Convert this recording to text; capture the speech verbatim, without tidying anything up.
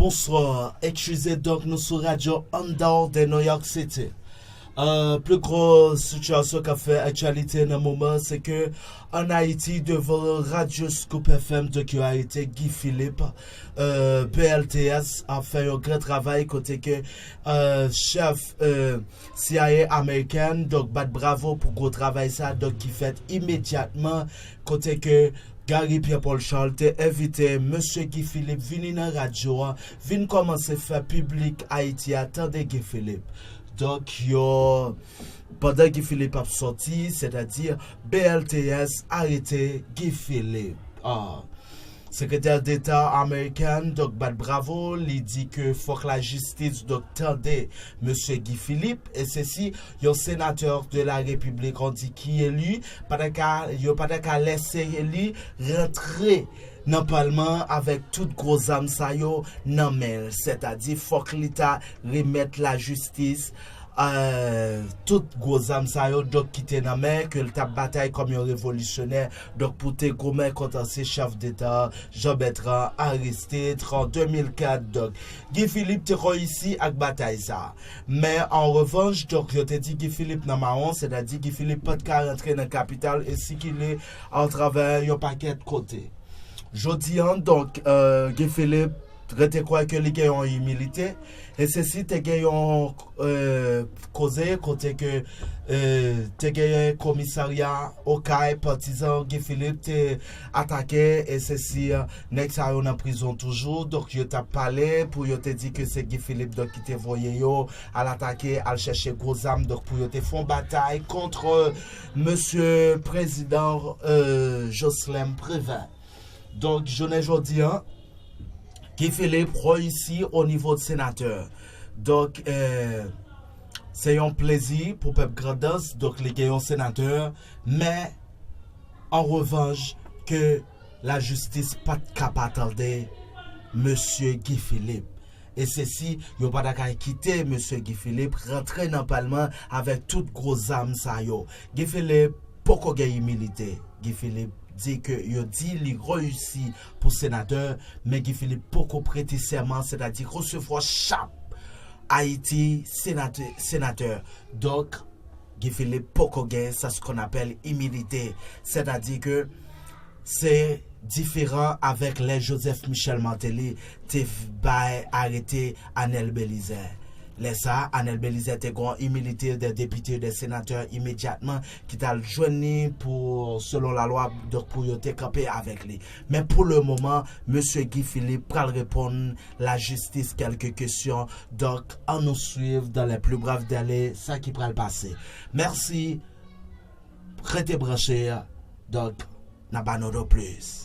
Bonswa, eskize, donk nou sou radyo Andal de New York City. Euh, pli gwo sitiyasyon k ap fè aktyalite nan moman, se ke ann Ayiti, devan radyo Scoop F M, donk yo arete Guy Philippe, euh, B L T S ap fè yon gran travay kote ke euh, chèf euh, C I A amerikèn, donk bat bravo pou gwo travay sa, donk ki fèt imedyatman, kote ke Gary Pierre Paul Charles te envite mesye Guy Philippe vini nan radyo a, vin kòmanse fè piblik Ayiti a tande Guy Philippe. Donk yo, pandan Guy Philippe ap sòti, sètadi B L T S arete Guy Philippe. Ah. Sekretè Deta amerikèn, donk, bat bravo, li di ke fòk lajistis, donk, tande mesye Guy Philippe, e sesi yon senatè de la Repiblik, on di ki eli, pa ta ka, yo pa ta ka lèse eli rantre nan palman avèk tout gwo zam sa yo nan men l. Sètadi, fòk li ta remèt lajistis euh, tout gwo zam sa yo, donk, ki te nan men, ke l t ap batay kòm yon revolisyonè, donk, pou te goumen kont ansyen chèf deta Jean Bertrand Aristide an de mil kat. Donk, Guy Philippe te reyisi ak batay sa. Men, an revanch, donk, yo te di Guy Philippe nan mawon, sètadi Guy Philippe pa t ka rantre nan kapital e sikile atravè yon pakèt kote. Jodi an, donk, euh, Guy Philippe rete kwè ke li gen yon imilite, e sesi te gen yon euh, koze kote ke euh, te genyen komisarya Okay, patizan Guy Philippe te atake, e sesi euh, nèg sa yo nan prizon toujou, donk yo t ap pale pou yo te di ke se Guy Philippe donk ki te voye yo al atake, al chèche gwo zam, donk pou yo te fè yon batay kont mesye prezidan euh, Jocelerme Prévert. Donk, jounen jodi an, Guy Philippe reyisi o nivo de senatè. Donk, euh, se yon plezi pou pèp Grandans. Donk, li gen yon senatè, men, an revanch, ke lajistis pa t ka pa tande mesye Guy Philippe. E sesi, yo pa ta ka kite mesye Guy Philippe rantre nan palman avèk tout gwo zam sa yo. Guy Philippe poko gen imilite. Guy Philippe di ke yo di li reyisi pou senatè, men Guy Philippe poko prete sèman, sètadi resevwa chap Ayiti senatè, senatè. Donk, Guy Philippe poko gen sa se qu'on appelle imilite, sètadi ke se diferan avèk lè Joseph Michel Martelly te bay arete Anel Belizaire. Lè sa, Anel Belizaire te gen yon imilite de depite, de senatè imedyatman ki t al jwenn li pou, selon lalwa, donk pou yo te kanpe avèk li. Men pou le moman, mesye Guy Philippe pral reponn lajistis kèlke kesyon. Donk, ann nou swiv dans les plus brefs délais sa ki pral pase. Mèsi, rete branche, donk, n a ba nou do plis.